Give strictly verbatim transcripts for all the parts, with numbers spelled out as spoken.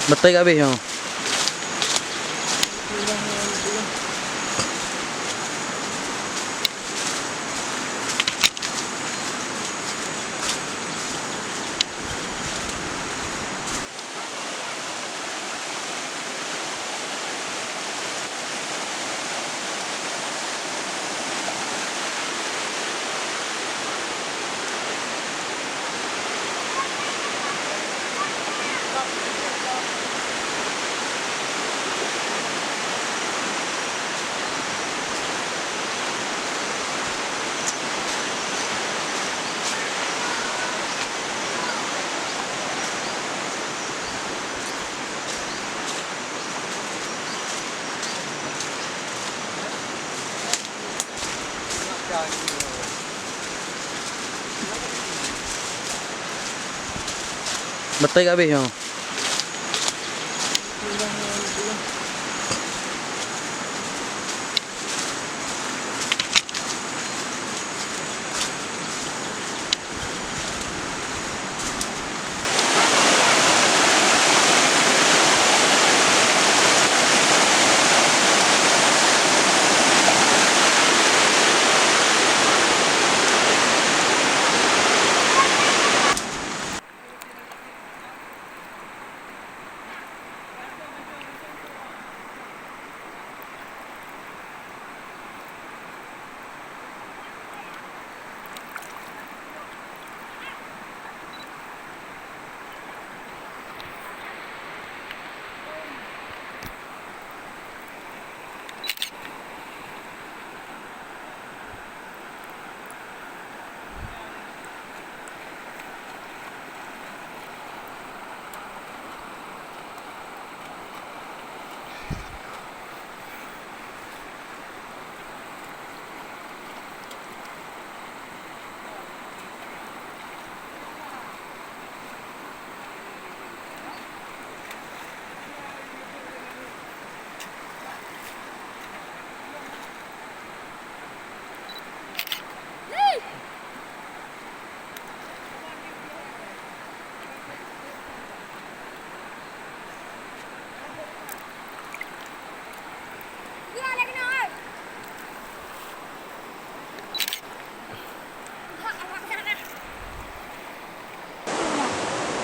Beutôi ka abéh nyoe. Beutôi ka abéh nyoe.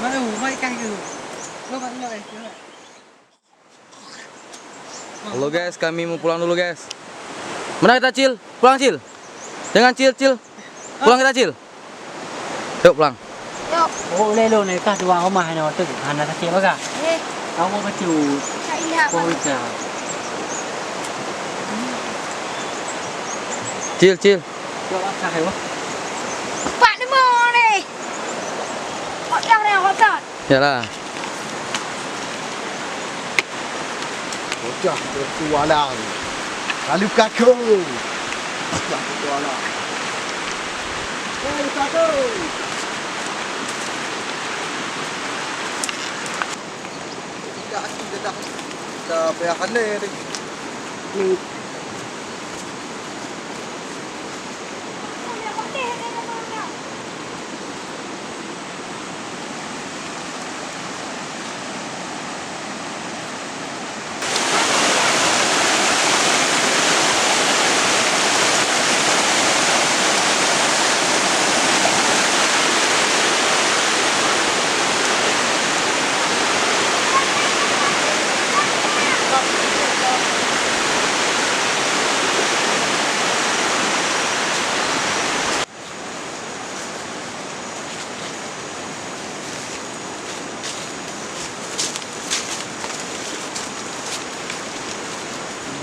Baru, baik kan ke? Lo kat nyoe, eh, nyoe. Halo guys, kami mau pulang dulu guys. Mana kita, Cil? Pulang, Cil. Jangan, Cil, Cil. Pulang kita, Cil. Yuk, pulang. Yuk. Oh, ulèe lôn, eh, kah tuan rumah nyoe tu, hana sakét bagah. Eh. Kamu kecil. Tak indah. Oh, iya. Cil, Cil. Yuk, langkah, ya, Bang. Pak nemu ni. Kok yang ni, kok tak? Yalah. Bocah bertualang. Lalu kaku. Bocah bertualang. Lalu kaku. Tidak, tidak. Kita payah aneh ni.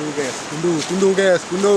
Kundu, guys, kundu, kundu, guys, kundu.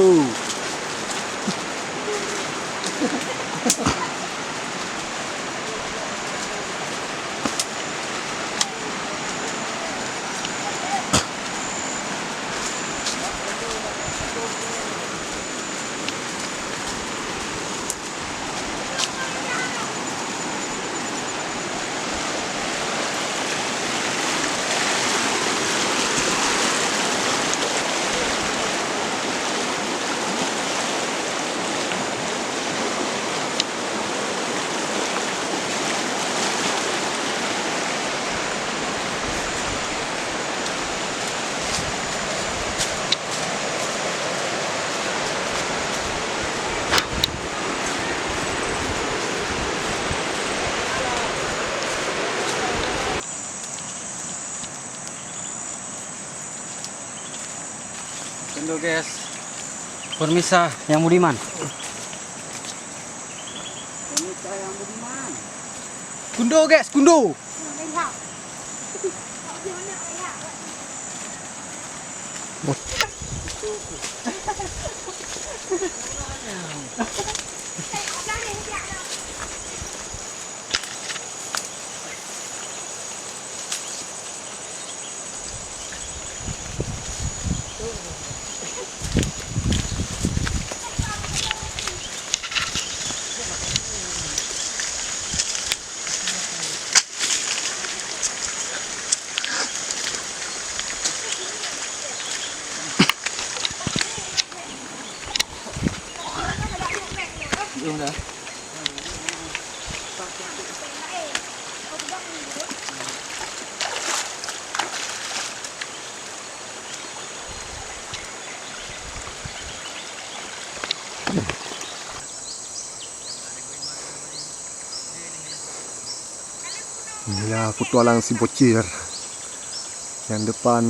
Kundo, guys. Permisa, Yang Budiman. Kundo, guys, kundo. Inilah petualang si bocil. Yang depan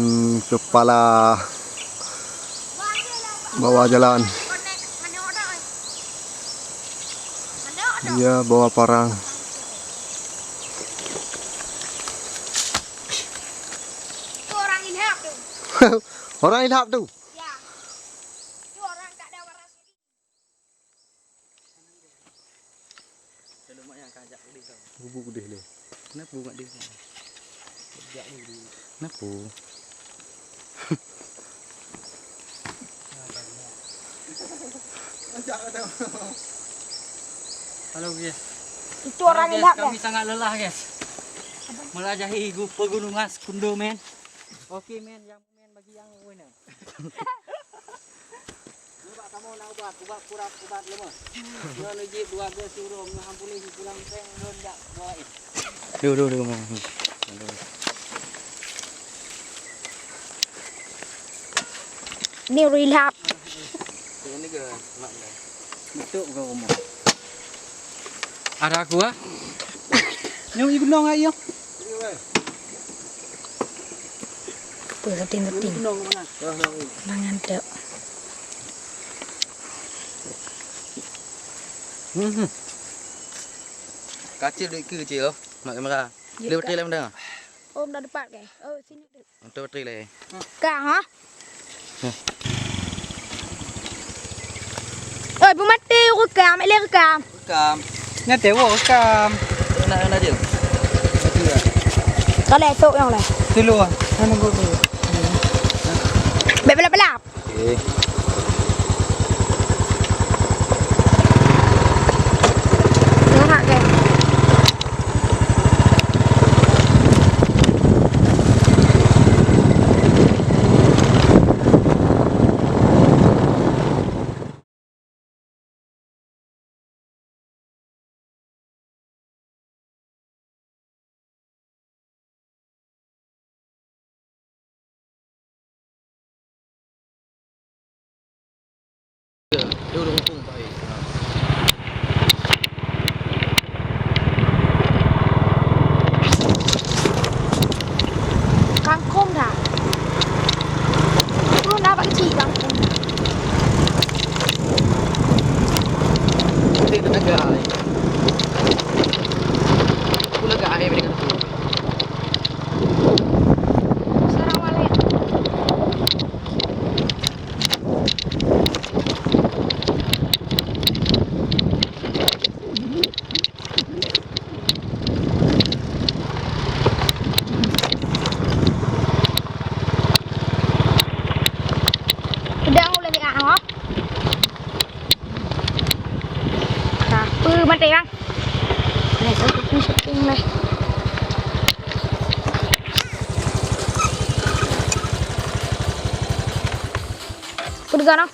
kepala bawah jalan. Dia bawa parang. Itu orang ilham tu. Orang ilham tu? Ya. Itu orang tak ada waras. Gubuk deh lé. Kenapa gubuk deh? Kenapa? Halo, guys. Itu orang Halo, guys, ilham, kami guys. Sangat lelah, guys. Melajahi gu-, pegunungan Sekundo, men. Oke, men, yang men bagi yang mana? Nibak kamoe na ubat, ubat kurap, ubat leumah. Nyoe neujép dua belas ureueng, nyoe han puléh pulang péng lôn jak bawa in. Duh, duh, duh, duh. Ni rehab. Ini ke mak dah. Betul ke rumah? Ada aku ah. Nyong ibu nong ayo. Apa penting-penting. Mangan tu. Hmm. Kacil duit ke cil oh. Mak kamera. Ya, Dia betul Kak. Dalam dah. Om dah depan ke? Oh, sini. Untuk betul eh. Ka ha? Oi, peumaté rekam, eh, rekam. Rekam. Nyan teuh, rekam. Nak, nak je. Ka lhèe, tok nyang lhèe. Tulu ah. Anu guru. Bèk balap-balap. Okey. Tengok ke? Kangkong dah. Tu nak bak kecil kangkong. Nanti nak agak ai. Aku lagak ai dengan tu. Assalamualaikum. Udah mulai ah. Apa mati bang? Ni syuting, syuting lah. Apa dekat noh?